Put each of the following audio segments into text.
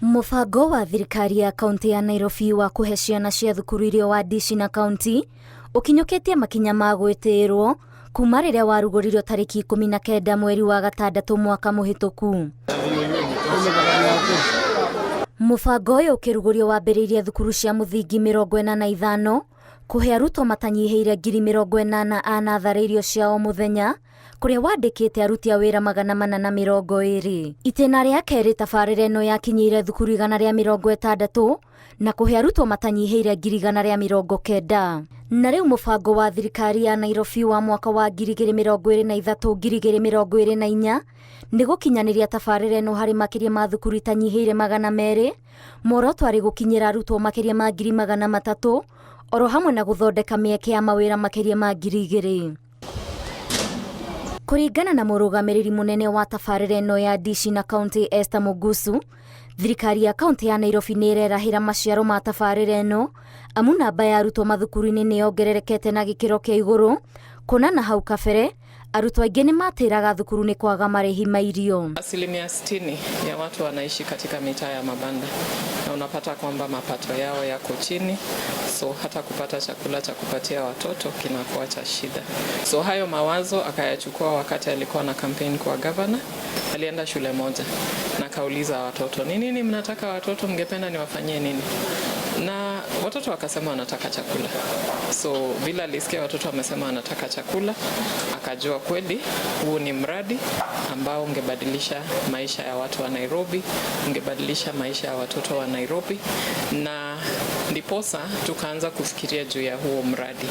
Mũbango wa thirikari ya kaunti ya Nairobi wa kũhe ciana cia thukuru irio wa Dishi na Kaunti ũkinyũkĩtie makinya ma gwĩtĩĩrwo kuma rĩrĩa warugũririo tarĩki 19 mweri wa gatandatũ mwaka mũhĩtũku. Mũbango ũyũ ũkĩrugũrio wambĩrĩirie thukuru cia mũthingi 45 kũhe arutwo matanyihĩire 80,000 a natharĩ irio cia o mũthenya kũrĩa wandĩkĩte aruti a wĩra 420. Itĩna rĩa kerĩ tabarĩra ĩno yakinyĩire thukuru 160 na kũhe arutwo matanyihĩire 190,000. Na rĩu mũbango wa thirikari ya Nairobi wa mwaka wa 2023 2024 nĩ gũkinyanĩria tabarĩra ĩno harĩ makĩria ma thukuru itanyihĩire 200, muoroto arĩ gũkinyĩra arutwo makĩria ma 300,000 oro hamwe na gũthondeka mĩeke ya mawĩra makĩria ma 2,000. Kũringana na mũrũgamĩrĩri mũnene wa tabarĩra ĩno ya Dishi na County Esther Mugusu, thirikari ya kaunti ya Nairobi nĩ ĩrerahĩra maciaro ma tabarĩra ĩno amu namba ya arutwo mathukuru-inĩ nĩ yongererekete na gĩkĩro kĩa igũrũ kuona na hau kabere arutwo aingĩ nĩ matĩraga thukuru nĩ kwaga marĩhi ma irio. 60% ya watu wanaishi katika mitaa ya mabanda na unapata kwamba mapato yao yako chini, so hata kupata chakula cha kupatia watoto kinakuwa cha shida. So hayo mawazo akayachukua wakati alikuwa na campaign kwa governor. Alienda shule moja na akauliza watoto, ni nini mnataka watoto, mngependa niwafanyie nini? Na watoto wakasema wanataka chakula. So vile alisikia watoto wamesema wanataka chakula, akajua kweli huu ni mradi ambao ungebadilisha maisha ya watu wa Nairobi, ungebadilisha maisha ya watoto wa Nairobi, na ndiposa tukaanza kufikiria juu ya huo mradi.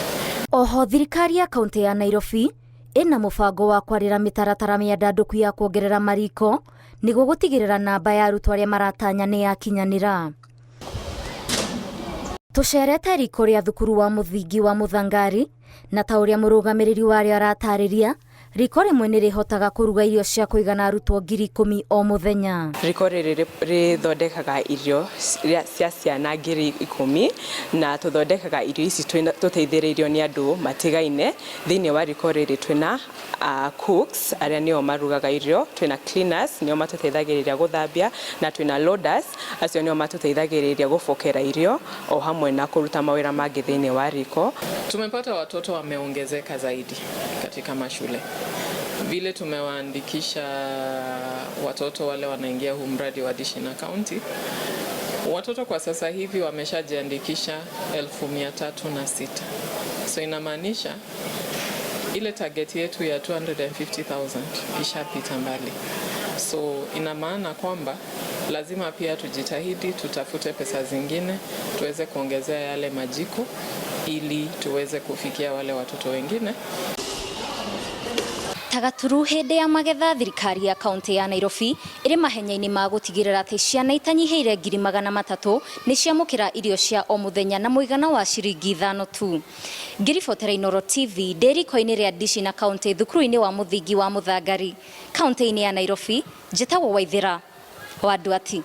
Oho thirikari ya kaunti ya Nairobi ĩna mũbango wa kwarĩra mĩtaratara mĩandandũku ya kuongerera mariko nĩguo gũtigĩrĩra namba ya arutwo arĩa maratanya nĩ yakinyanĩra. Tũcerete riko rĩa thukuru wa mũthingi wa Mũthangari na ta ũrĩa mũrũgamĩrĩri warĩo aratarĩria, riko rĩmwe nĩ rĩhotaga kũruga irio cia kũigana arutwo 10,000 o mũthenya. Riko rĩrĩ rĩthondekaga irio cia ciana 10,000 na tũthondekaga irio ici tũteithĩrĩirio nĩ andũ matigaine. Thĩinĩ wa riko rĩrĩ twĩna cooks arĩa nĩo marugaga irio, twĩna cleaners nĩo matũteithagĩrĩria gũthambia, na twĩna loaders acio nĩo matũteithagĩrĩria gũbokera irio o hamwe na kũruta mawĩra mangĩ thĩinĩ wa riko. Tumepata watoto wameongezeka zaidi katika mashule. Vile tumewaandikisha watoto wale wanaingia huu mradi wa Dishi na County, watoto kwa sasa hivi wameshajiandikisha 306,000. So inamaanisha ile target yetu ya 250,000 ishapita mbali. So ina maana kwamba lazima pia tujitahidi tutafute pesa zingine tuweze kuongezea yale majiko ili tuweze kufikia wale watoto wengine. Ta gaturu hĩndĩ ya magetha thirikari ya kaunti ya Nairobi ĩrĩ mahenya-inĩ ma gũtigĩrĩra atĩ ciana itanyihĩire 300,000 nĩ ciamũkĩra irio cia o mũthenya na mũigana wa ciringi 5 tu. Ngĩribotera Inooro TV ndĩ riko-inĩ rĩa Dishi na County thukuru-inĩ wa mũthingi wa Mũthangari kaunti-inĩ ya Nairobi, njĩtagwo Waithĩra wa Nduati.